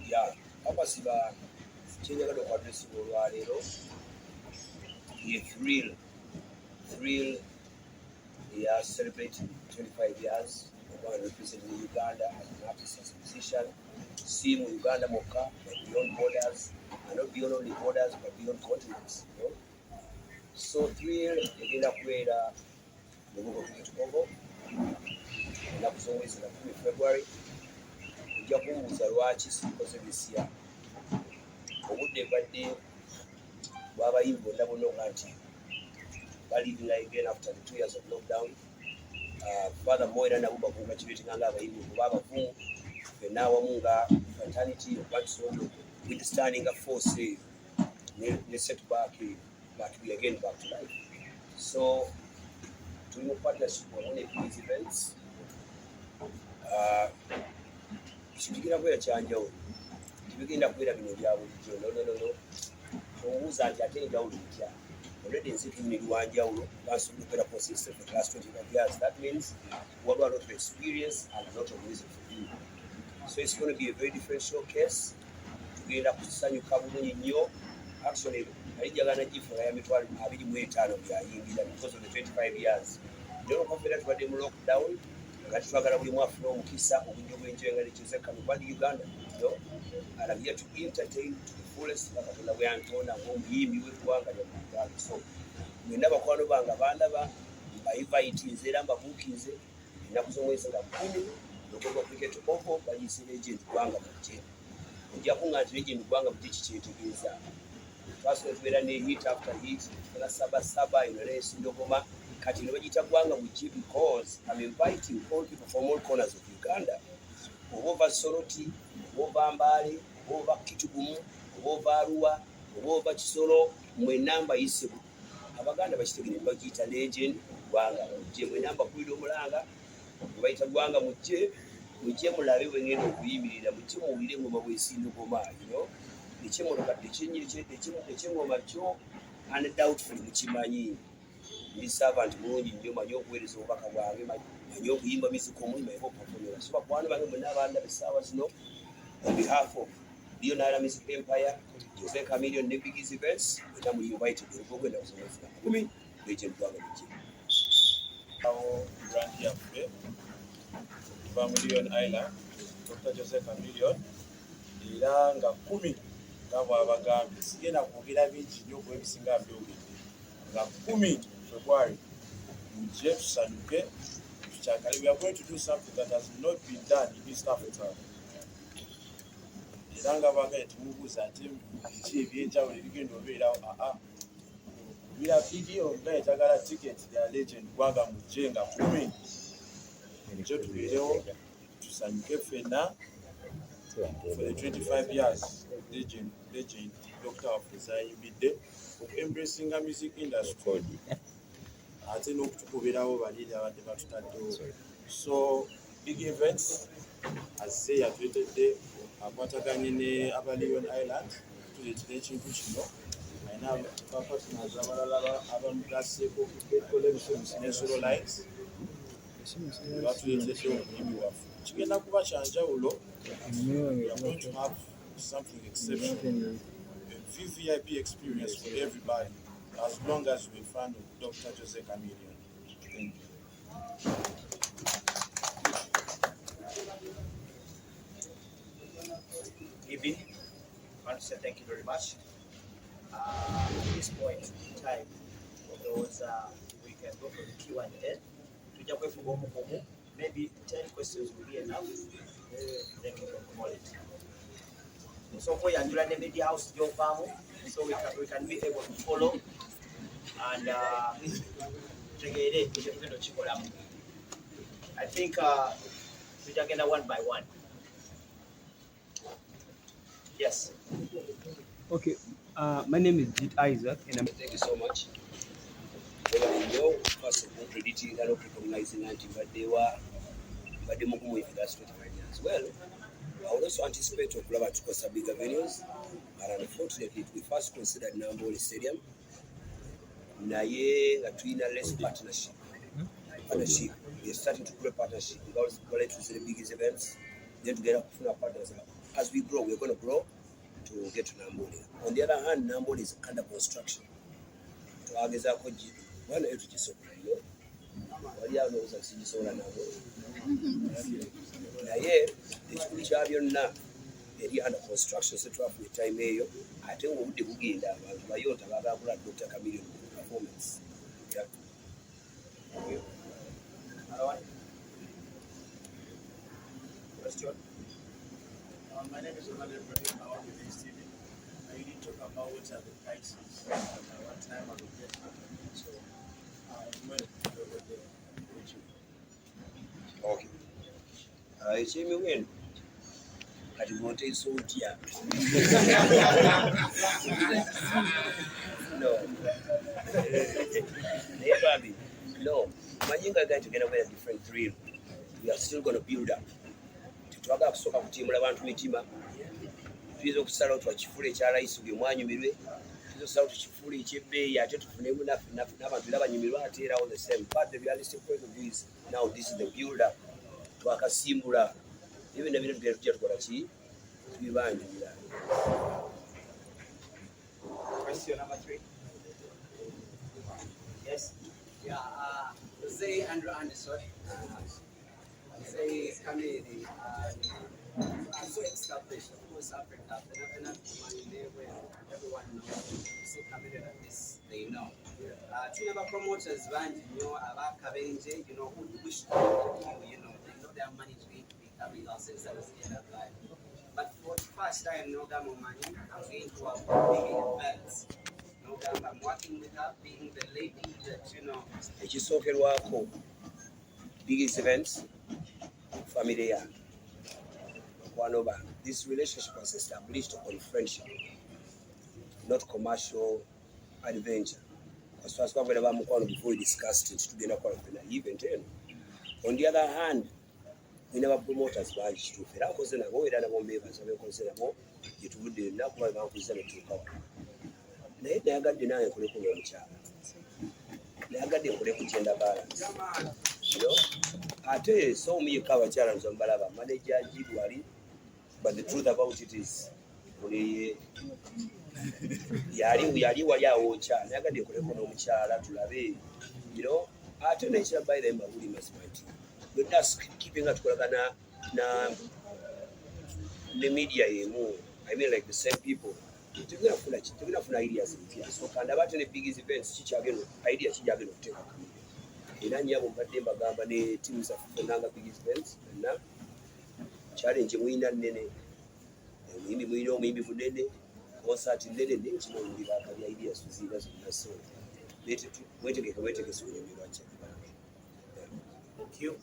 Ya Papa, kyenjagala okwaddressinga olwaleero ye thrill ya celebrating 25 years okuba representing Uganda as an artist, as a musician, si mu Uganda mwokka, but beyond borders, and not beyond only borders but beyond continents. So Thrill egenda kubeera Lugogo Cricket Oval ennaku z'omwezi nga 10 February. Ojja kumbuuza lwaki sibikoze this year. Obudde badde bw'abayimbi bonna bonna okuba nti baliving again after the 2 years of lockdown. Furthermore, era nabo bacongratulatinga nga abayimbi okuba abavumu ffenna awamu nga fraternity okuba tusobola withstanding a force eyo ne setback eyo, but we again back to life. So tuli mu partnership wamu ne Biggies Events. Kigenda kubeera kyanjawulo, tebigenda kubeera bino ebya bulijjo. No, no, no, no. Omubuuza nti ate enjawulo etya? Already ensi tunyumirwa njawulo, basobola okubeera consistent for the last 25 years. That means waliwo a lot of experience and a lot of music for you. So it's going to be a very different showcase. Tugenda kusanyuka bulungi nnyo. Actually, nali njagala gifuula ya 25,000 byayingira because of the 25 years, naye olwokuba tubadde mu lockdown nga tetwagala buli omu afune omukisa obujja obwenjoyinga ne Jose Chameleone Uganda, no, and I'm here to entertain to the fullest nga Katonda bwe yantonda ng'omuyimbi w'eggwanga lya Uganda. So mwenna bakwano bange abandaba, mbainvitinze era mbabuukinze ennaku z'omwezi nga 10, Lugogo Cricket Oval, bagiyise Legend Gwanga Mujje. Ojja kunga nti Legend Gwanga Mujje kikyetegeeza twasooka tubeera ne hit after hit, tufuna Saba Saba eno n'esindogoma. Kati eno bagiyita Gwanga Mujje because I'm inviting all people from all corners of Uganda, oba ova Soroti, oba ova Mbaale, oba ova Kitugumu, oba ova Arua, oba ova Kisoro, mwenna mbayise. Abaganda bakitegere, bagiyita Legend Gwanga Mujje. Mwenna mbakubira omulanga, bayita Gwanga Mujje. Mujje mulabe bwe ngenda okuyimirira, mujje muwulire engoma bwesindogoma. Ekyemotoka ekyengoma kyo undoubtfully mukimanyi, ndi servant mulungi nnyo, manyi okuweereza obubaka bwange, manyi okuyimba music omuli, manyi okuperforminga. So bakwano bange mwenna abandaba essaawa zino, on behalf of Leonardo Music Empire, Jose Chameleone ne Biggies Events, mwena muli invited olugogwenda kusomesa 10, Legend Gwanga Mujje. Awo brand yaffe kuva mu Leone Island, Dr Jose Chameleone, era nga 10 nga bw'abagambye, sigenda kwogera bingi nnyo kuba ebisinga byogedde. Nga 10 February, mujje tusanyuke, tukyakale. We are going to do something that has not been done in East Africa. Era nga bwagambye, temubuuza ate biki ebyenjawulo ebigenda obeerawo. Aa, kubira bigi nga etagala ticket ya Legend Gwanga Mujje nga 10, mujje tubeerewo tusanyuke ffenna for the 25 years legend Dr waffe zayimbidde okuembracinga music industry, ate n'okutukubirawo bali abadde batutaddewo. So Big Events azze yatuletedde, akwataganye ne aba Leone Island tuleetera ekintu kino. Alina bapartners abalala abamugaseeko, ne Solo Lines batuleetedde omuyimbi waffe. Kigenda kuba kyanjawulo. We are going to have something exceptional, a VVIP experience for everybody, as long as you're a fan of Dr. Jose Chameleone. Thank you. Ibi, I want to say thank you very much. At this point in time, those we can go for the Q&A. Tujja kwefuga omukumu, maybe 10 questions will be enough. Then we can call it. So okweyanjula ne media house gy'ovaamu, so we can be able to follow and tutegeere ekyo tugenda okikolamu. I think tujja genda one by one. Yes. Okay, my name is Jit Isaac, and I'm Thank you so much. Webale nnyo first okucreditinga n'okurecognizinga nti mbadde mbadde mugumu for the last 25 years. Well, I would also anticipate okulaba tukosa bigger venues, but unfortunately we first considered Namboole Stadium, naye nga tulina less partnership. We are starting to grow partnership nga tuze the biggest events, then tugenda kufuna partners. As we grow, we're going to grow to get to Namboole. On the other hand, Namboole is under construction. Twagezaako kuba nayo tugisobola yo, wali awo ndowooza sigisobola Namboole, naye ekikulu kya byonna eri under construction. So twafuna time eyo, ate ngaobudde bugenda, abantu bayonta baagala kulaba Dr. Chameleone performance, yeah. Thank you. Another one? Question? My name is Omar Ibrahim. I work with HTV. You did talk about what are the prices at what time are we getting. So, when which Okay. Ekyemiwendo kati bw'oteesa otya? No, naye bambi no manyi nga gali tugenda kubeera different thrill. We are still going to build up. Tetwagala kusooka kutiimula bantu mitima. Tuyinza okusalawo twakifuula ekya layisi bwe mwanyumirwe, tuyinza okusalawo tukifuula ekyebbeeyi ate tufunemu n'abantu era banyumirwe ate era all the same. But the realistic point of view is now this is the build up, twakasimbula ebyo byonna bino, tugenda tujja tukola ki, tubibanjulira. Question number three. Yes. Yeah, Jose Andrew Anderson. Jose Kamili. I'm so established, of course, Africa. Where everyone knows. You see Chameleone at this, they know. Two number promoters, bangi nnyo abakabenje, who wish to work with you, they know their money is going to be coming out since I was in that life. But for the first time, n'ogamba omanyi, I'm going to a big event. N'ogamba, I'm working with her, being the lady that. Ekisookerwako, biggest events, family yange, bakwano bange. This relationship was established on friendship, not commercial adventure. Twasooka bamukwano before we discussed it, tugenda kukola ffena event eno. On the other hand, nina ba promoters bangi, kituufu, era nkoze nabo, era nabo mbeebaza benkoze nabo gyetuvudde yonna, kuba bankuza netuuka wano. Naye nayagadde nange nkoleko n'omukyala, nayagadde nkole ku gender balance. Ate so omuyeka abakyala nze mubalaba manager Jibu ali, but the truth about it is buli yali wali awookya. Nayagadde nkoleko n'omukyala tulabe. Ate nekira, by the way, mbabuli mazima nti byonna keeping nga tukolagana na ne media yemu, I mean, like the same people, tugenda kufuna ideas mpya. So kandaba ate ne biggest events kikyagenda, idea kijagenda okuteeka kamere. Era nyabo mbadde mbagamba ne tiimu zaffe ffenna nga biggest events fenna, challenge muyina nnene, omuyimbi muyina omuyimbi munene, concert nnene, naye kino muli bakabya, ideas tuziina zonna. So mwetegeke, mwetegese olunyumirwa kyaki bange. Thank you.